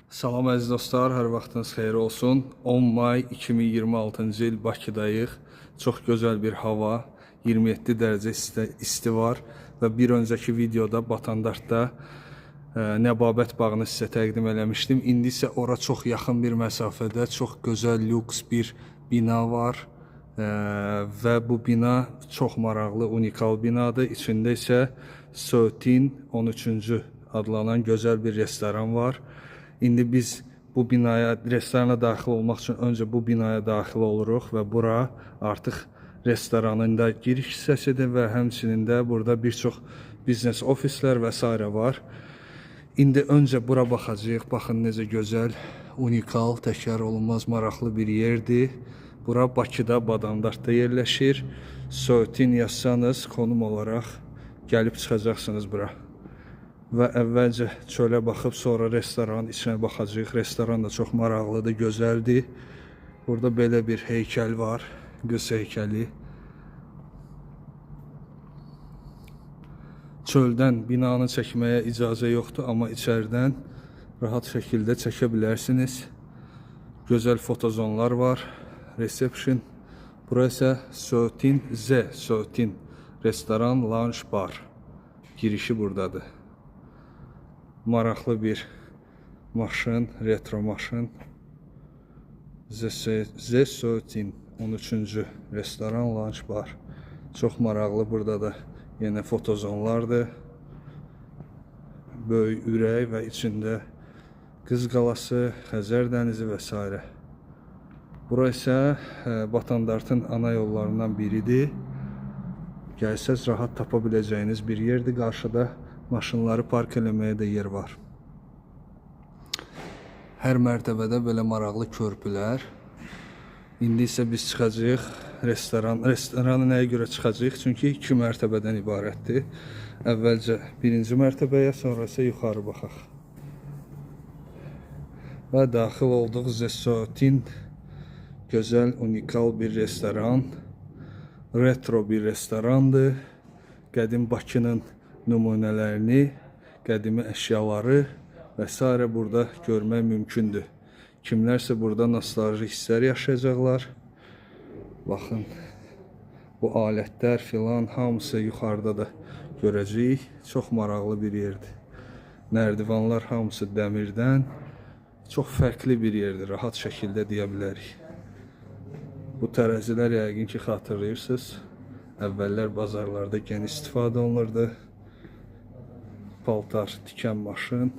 Salam əziz dostlar, hər vaxtınız xeyir olsun. 10 may 2026-cı il Bakıdayıq. Çox gözəl bir hava, 27 dərəcə isti var və bir öncəki videoda Batandartda Nəbabət bağını sizə təqdim eləmişdim. İndi isə ora çox yaxın bir məsafədə çox gözəl lüks bir bina var. Və bu bina çox maraqlı, unikal binadır. İçində isə Sötin 13-cü adlanan gözəl bir restoran var. İndi biz bu binaya, restorana daxil olmaq üçün öncə bu binaya daxil oluruq və bura artıq restoranın da giriş hissəsidir və həmçinin də burada bir çox biznes ofislər və sairə var. İndi öncə bura baxacağıq. Baxın necə gözəl, unikal, təkrar olunmaz maraqlı bir yerdir. Bura Bakıda, Badandartda yerləşir. Sötin yazsanız konum olaraq gəlib çıxacaqsınız bura. Və əvvəlcə çölə baxıb sonra restoranın içinə baxacağıq. Restoran da çox maraqlıdır, gözəldir. Burada belə bir heykəl var, qız heykəli. Çöldən binanı çəkməyə icazə yoxdur, amma içəridən rahat şəkildə çəkə bilərsiniz. Gözəl fotozonlar var. Reception. Bura isə Sötin Z, Sötin restoran, lounge bar. Girişi buradadır. Maraqlı bir maşın, retro maşın. Z Sötin 13-cü restoran, lounge bar. Çox maraqlı, burada da yenə fotozonlardır. Böyük ürək və içində Qız Qalası, Xəzər dənizi və s. Bura isə Batandartın ana yollarından biridir. Gəlsəz rahat tapa biləcəyiniz bir yerdir. Qarşıda maşınları park eləməyə də yer var. Hər mərtəbədə belə maraqlı körpülər. İndi isə biz çıxacağıq restoran. Restorana nəyə görə çıxacağıq? Çünki iki mərtəbədən ibarətdir. Əvvəlcə birinci mərtəbəyə, sonra isə yuxarı baxaq. Və daxil olduq Zesotin, gözəl, unikal bir restoran. Retro bir restorandır. Qədim Bakının nümunələrini, qədimi əşyaları və sairə burada görmək mümkündür. Kimlərsə burada nostalji hisslər yaşayacaqlar. Baxın, bu alətlər filan hamısı yuxarıda da görəcəyik. Çox maraqlı bir yerdir. Nərdivanlar hamısı dəmirdən. Çox fərqli bir yerdir, rahat şəkildə deyə bilərik. Bu tərəzilər yəqin ki xatırlayırsınız. Əvvəllər bazarlarda geniş istifadə olunurdu. Paltar tikən maşın.